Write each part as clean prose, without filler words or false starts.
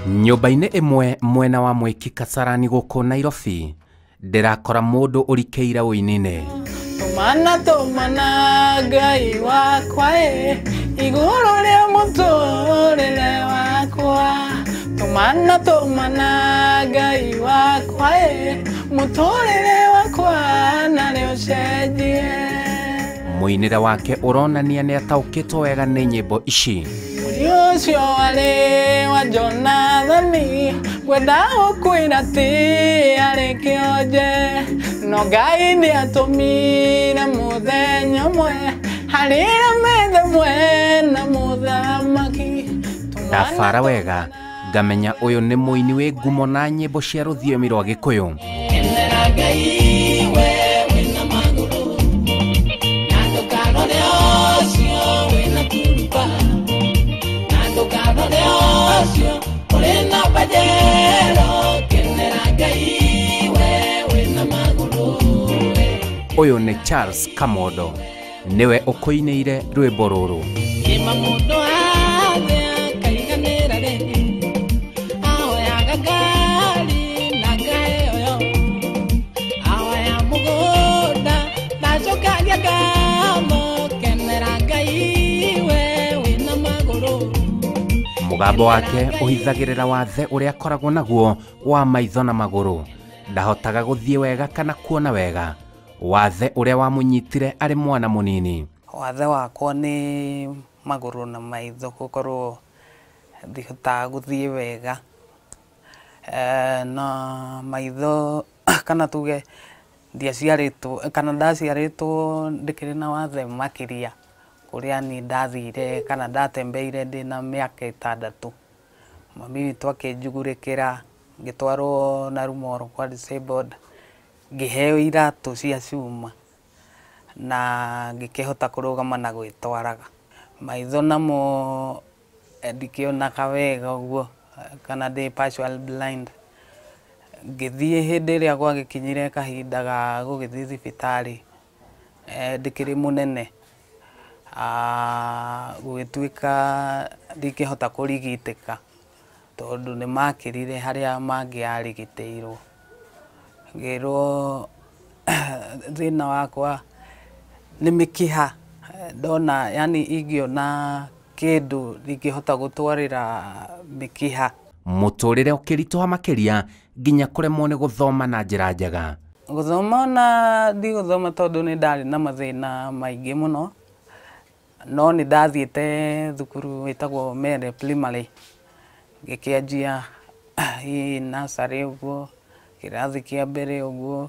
Nyũmba-inĩ ĩmwe mwena wa Mwiki Kasarani gũkũ Nairobi, ndĩrakora mũndũ ũrikĩire ũini-inĩ. Tũmana tũmana Ngai wakwa ĩ, igũrũ rĩa mũtũrĩre wakwa. Tũmana tũmana Ngai wakwa ĩ, mũtũrĩre wakwa narĩ ũcenjie. Mũinĩre wake ũronania nĩ ataũkĩtwo wega nĩ nyĩmbo ici. Ũcio arĩ wa Jonathani, ngwenda gũkwĩra ti arĩ kĩonje, no Ngai nĩatũmire mũthenya ũmwe harĩra metha ĩmwe na mũthamaki. Ndabara wega ngamenya ũyũ nĩ mũini wĩ ngumo na nyĩmbo cia rũthiomi rwa Gĩkũyũ. Kenera Ngai we wĩna magũrũ, na ndũkarore ũcio wĩna turuba, na ndũkarore ũcio ũrĩ na pajero. Kenera Ngai we wĩna magũrũ. Ũyũ nĩ Charles Kamondo, nĩwe ũkũinĩire rwĩmbo rũrũ. Kĩma mũndũ athe akaiganĩra rĩ, ahoyaga ngari na ngaheo yo, ahoya mũgũnda ndacokagia ngatho. Kenera Ngai we wĩna magũrũ. Mũgambo wake ũhithagĩrĩra wathe ũrĩa akoragwo naguo wa maitho na magũrũ. Ndahotaga gũthiĩ wega kana kuona wega, wathe ũrĩa wamũnyitire arĩ mwana mũnini. Wathe wakwa nĩ magũrũ na maitho gũkorwo ndihotaga gũthiĩ wega, na maitho kana tuge ndiaciarĩtwo kana ndaciarĩtwo ndĩkĩrĩ na wathe makĩria kũrĩa niĩ ndathire kana ndatembeire ndĩna mĩaka 6. Mami witũ akĩnjugurĩkĩra ngĩtwarwo Narumoro kwa disabled, ngĩheo iratũ cia cuma na ngĩkĩhota kũrũgama na gwĩtwaraga. Maitho namo ndikĩonaga wega ũguo kana ndĩ partial blind. Ngĩthiĩ hĩndĩ ĩrĩa gwagĩkinyire kahinda ga gũgĩthiĩ thibitarĩ, ndĩkĩrĩ mũnene, gũgĩtuĩka ndingĩhota kũrigitĩka tondũ nĩmakĩrire harĩa mangĩarigitĩirwo. Ngĩrwo thĩna wakwa nĩ mĩkiha, ndona yani ingĩona kĩndũ ndingĩhota gũtwarĩra mĩkiha. Mũtũrĩre ũkĩritũha makĩria nginya kũremwo nĩ gũthoma na njĩra njega. Gũthoma ona ndigũthoma tondũ nĩ ndarĩ na mathĩna maingĩ mũno, no nĩ ndathiĩte thukuru ĩtagwo Mere Primary, ngĩkĩanjia hihi nursery ũguo, kĩrathi kĩa mbere ũguo,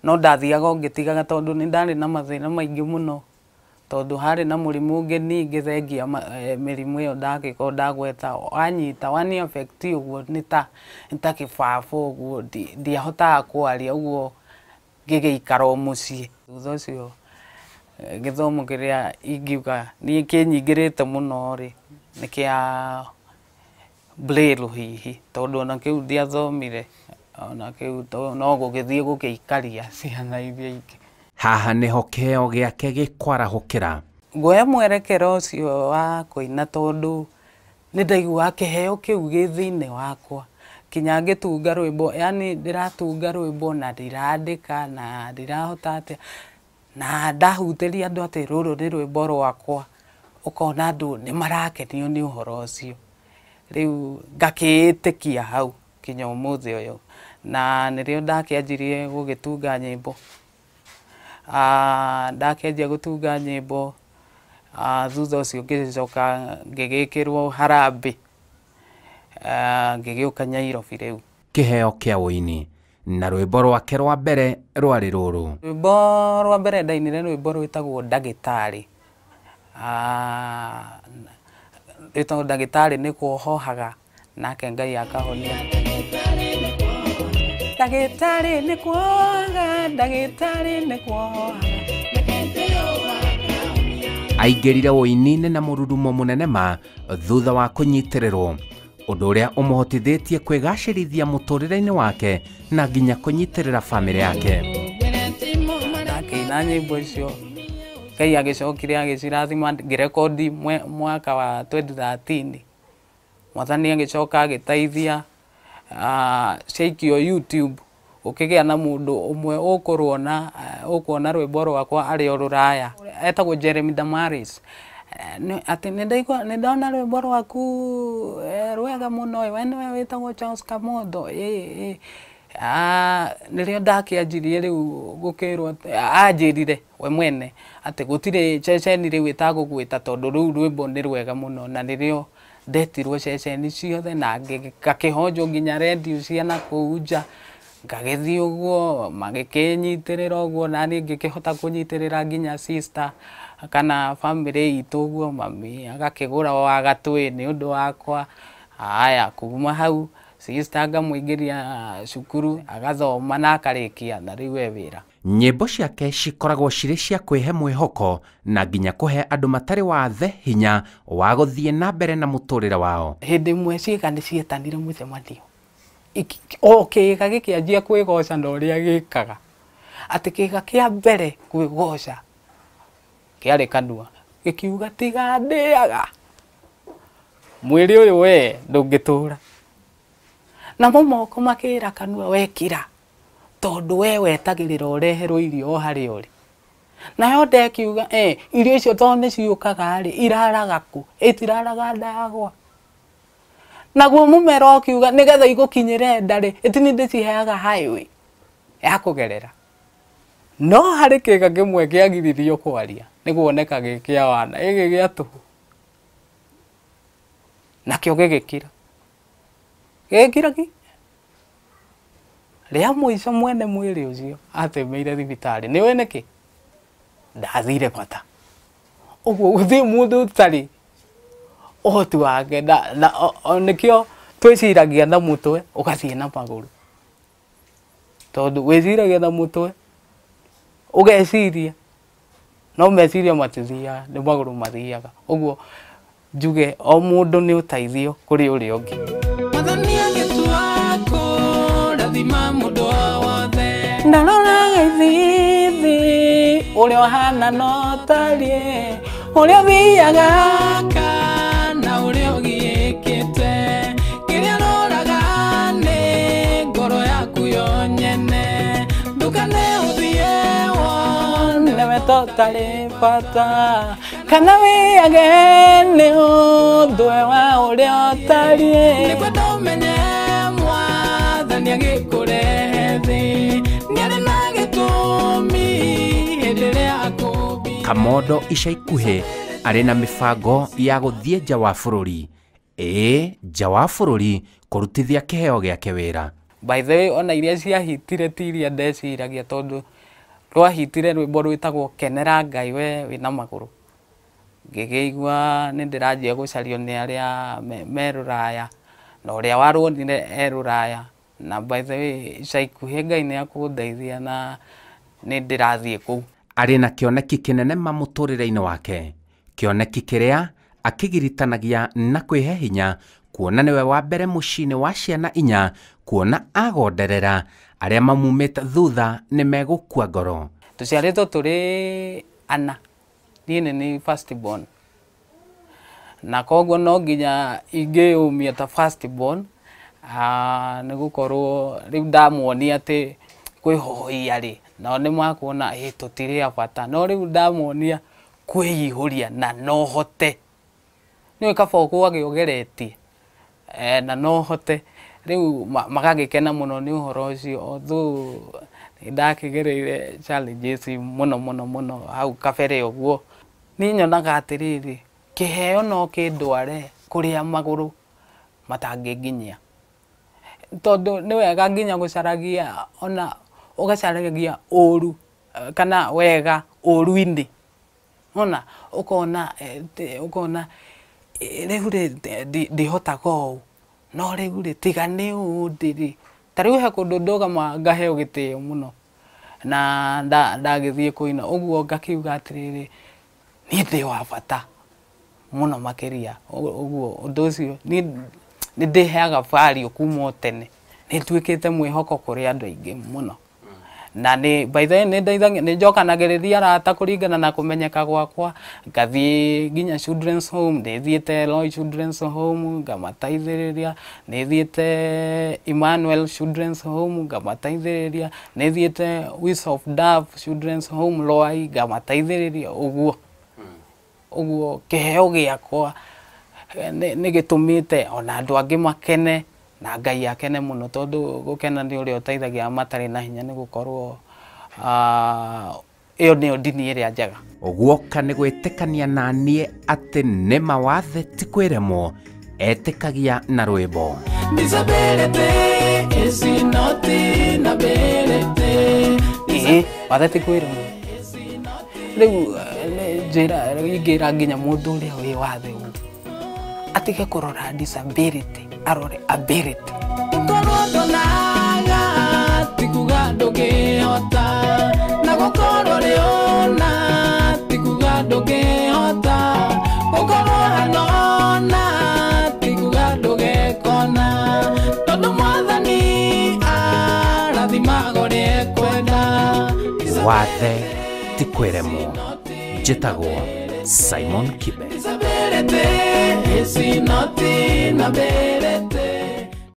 no ndathiaga o ngĩtigaga tondũ nĩ ndarĩ na mathĩna maingĩ mũno, tondũ harĩ na mũrimũ ũngĩ ningĩ thengia mĩrimũ ĩyo ndagĩkorwo ndagweta wanyita wani affect ũguo nĩ ta kĩbaba ũguo, ndiahotaga kwaria ũguo ngĩgĩikara o mũciĩ. Thutha ũcio gĩthomo kĩrĩa ingiuga niĩ kĩnyingĩrĩte mũno rĩ nĩ kĩa Braille hihi, tondũ ona kĩu ndiathomire, ona kĩu no gũgĩthiĩ gũgĩikaria ciana iria ingĩ. Haha nĩho kĩheo gĩake gĩkwarahũkĩra. Nguoya mwerekero ũcio wa kũina tondũ nĩ ndaiguaga kĩheo kĩu gĩ thĩinĩ wakwa, kinya ngĩtunga rwĩmbo, yani ndĩratunga rwĩmbo na ndirandĩka na ndirahota atĩa, na ndahutĩria andũ atĩ rũrũ nĩ rwĩmbo rwakwa, ũkona andũ nĩ marakenio nĩ ũhoro ũcio. Rĩu ngakĩĩtĩkia hau kinya ũmũthĩ ũyũ, na nĩrĩo ndakĩanjirie gũgĩtunga nyĩmbo. Ndakĩanjia gũtunga nyĩmbo, thutha ũcio ngĩcoka ngĩgĩkĩrwo harambee, ngĩgĩũka Nairobi rĩu. Kĩheo kĩa ũini na rwĩmbo rwake rwa mbere rwarĩ rũrũ. Rwĩmbo rwa mbere ndainire rwĩmbo rwĩtagwo Ndagĩtarĩ. Rwĩtagwo Ndagĩtarĩ nĩ kuohohaga nake Ngai akahonia. Ndagĩtarĩ nĩ kuohaga, ndagĩtarĩ nĩ kuohohaga. Aingĩrire ũini-inĩ na mũrurumo mũnene ma thutha wa kũnyitĩrĩrwo, ũndũ ũrĩa ũmũhotithĩtie kwĩgacĩrithia mũtũrĩre-inĩ wake na nginya kũnyitĩrĩra bamĩrĩ yake. Ndakĩina nyĩmbo icio Ngai agĩcokire agĩcirathima ngĩrekondi mwaka wa 2013. Mwathani agĩcoka agĩteithia ciaikio YouTube gũkĩgĩa na mũndũ ũmwe ũkũruona ũkuona rwĩmbo rwakwa arĩ o rũraya etagwo Jeremy Damaris. Atĩ nĩndaigua nĩndona rwĩmbo rwaku rwega mũno we nĩwe wĩtagwo Charles Kamondo ĩ nĩrĩo ndakĩanjirie rĩu gũkĩrwo anjĩrire we mwene atĩ gũtirĩ ceceni rĩu ĩtagũgwĩta tondũ rĩu rwĩmbo nĩ rwega mũno na nĩrĩo ndetirwo ceceni ciothe na ngakĩhonjwo nginya rendio cia nakũu nja ngagĩthiĩ ũguo magĩkĩnyitĩrĩra ũguo na niĩ ngĩkĩhota kũnyitĩrĩra nginya sister kana bamĩrĩ itũ ũguo mami agakĩgũra wa gatwĩ nĩ ũndũ wakwa. Haya kuma hau sister ngamũingĩria cukuru agathoma na akarĩkia na rĩu e wĩra. Nyĩmbo ciake cikoragwo cirĩ cia kwĩhe mwĩhoko na nginya kũhe andũ matarĩ wathe hinya wa gũthiĩ na mbere na mũtũrĩre wao. Hĩndĩ ĩmwe ciĩga nĩ cietanire mũcemanio o kĩĩga gĩkĩanjia kwĩgoca na ũrĩa gĩkaga atĩ kĩĩga kĩa mbere kwĩgoca kĩarĩ kanua gĩkiuga tiga ndĩaga mwĩrĩ ũyũ we ndũngĩtũra namo moko makĩra kanua wekira tondũ we wetagĩrĩra ũreherwo irio o harĩa ũrĩ nayo ndekiuga irio icio tondũ nĩ ciũkaga rĩ iraraga kũ ĩtiraraga ndagwa naguo mũmera ũkiuga nĩgetha igũkinyĩre nda rĩ ĩtini ndĩciheaga highway ya kũgerera no harĩ kĩĩga kĩmwe kĩagiririo kwaria nĩguoneka gĩ kĩa wana gĩkĩ gĩa tũhũ nakĩo gĩgĩkira gĩgĩkira ki rĩa mũico mwene mwĩrĩ ũcio atemeire thibitarĩ nĩũĩ nĩkĩ ndathire bata ũguo gũthiĩ mũndũ ũtarĩ ũhoti wake na nĩkĩo twĩciragia na mũtwe ũgathiĩ na magũrũ tondũ wĩciragia na mũtwe ũgeciria no meciria matithiaga nĩ magũrũ mathiaga ũguo njuge o mũndũ nĩ ũteithio kũrĩ ũrĩa ũngĩ. Mwathani agĩtua kũrathima mũndũ o wothe ndarora gĩthithi ũrĩa ũhana no tariĩ ũrĩa ũthiaga kana ũrĩa ũgiĩkĩte kĩrĩa ũroraga nĩ ngoro yaku yo nyene ndũkane ũthiĩ wone we tũtarĩ bata kana wĩage nĩ ũndũ wa ũrĩa ũtariĩ nĩkwenda ũmenye Mwathani agĩkũrehe thĩ nĩarĩ na gĩtũmi hĩndĩ ĩrĩa akũmbire. Kamondo ica ikuhĩ arĩ na mĩbango ya gũthiĩ nja wa bũrũri ĩĩ nja wa bũrũri kũrutithia kĩheo gĩake wĩra. By the way ona iria ciahitire ti iria ndeciragia tondũ rwahitire rwĩmbo rwĩtagwo Kenera Ngai we wĩna magũrũ ngĩkĩigua nĩ ndĩranjia gũcario nĩ arĩa me rũraya na ũrĩa waruonire e rũraya na by the way ica ikuhĩ Ngai nĩ akũndeithia na nĩ ndĩrathiĩ kũu. Arĩ na kĩoneki kĩnene ma mũtũrĩre-inĩ wake kĩoneki kĩrĩa akĩgiritanagia na kwĩhe hinya kuona nĩwe wa mbere mũciĩ-inĩ wa ciana inya kuona agonderera arĩa mamumĩte thutha nĩ megũkua ngoro. Tũciarĩtwo tũrĩ ana niĩ nĩ niĩ first born na koguo no nginya ingĩyũmia ta first born nĩ gũkorwo rĩu ndamuonia atĩ kwĩhoia rĩ nao nĩ makuona ĩ tũtirĩ a bata no rĩu ndamuonia kwĩihũria na no hote nĩũĩ kaba ũkwage ũgeretie na no hote rĩu magagĩkena mũno nĩ ũhoro ũcio although nĩndakĩgereire challenges mũno mũno mũno hau kabere ũguo. Niĩ nyonaga atĩrĩrĩ kĩheo no kĩndware kũrĩa magũrũ matangĩnginyia tondũ nĩ wega nginya gũcaragia ona ũgacaragia ũru kana wega ũru-inĩ ona ũkona ũkona rĩu rĩ ndihotaga ũũ no rĩu rĩ tiga nĩ ũũ ndĩrĩ ta rĩu he kũndũ ndũgama ngaheo gĩtĩo mũno na ndagĩthiĩ kũina ũguo ngakiuga atĩrĩrĩ niĩ ndĩ wa bata mũno makĩria ũguo ũndũ ũcio niĩ nĩ ndĩheaga value kuma o tene nĩ nduĩkĩte mwĩhoko kũrĩ andũ aingĩ mũno Na nĩ by the way nĩ ndeithagia, nĩ njokanagĩrĩria arata kũringana na kũmenyeka gwakwa, ngathiĩ nginya children's home, nĩ thiĩte Roy Children's Home ngamateithĩrĩria, nĩ thiĩte Emmanuel Children's Home ngamateithĩrĩria, nĩ thiĩte Wings of Dove Children's Home Rwai ngamateithĩrĩria ũguo. Ũguo kĩheo gĩakwa nĩ gĩtũmĩte ona andũ angĩ makene na Ngai akene mũno, tondũ gũkena nĩ ũrĩa ũteithagia matarĩ na hinya, nĩ gũkorwo ĩyo nĩyo ndini ĩrĩa njega. Guoka nĩ gwĩtĩkania na niĩ atĩ nĩ mawathe ti kwĩremwo, etĩkagia na rwĩmbo. Disability is not inability. Ĩĩ, wathe ti kwĩremwo. Rĩu njĩra ingĩra nginya mũndũ ũrĩa wĩ wathe ũguo atige kũrora disability, arore ability. Gũkorwo ndonaga ti kuga ndũngĩhota, na gũkorwo rĩona ti kuga ndũngĩhota, gũkorwo hanona ti kuga ndũgekona, tondũ Mwathani arathimaga ũrĩa ekwenda. Wathe ti kwĩremwo. Njĩtagwo Simon Kibe. Disability is not inability.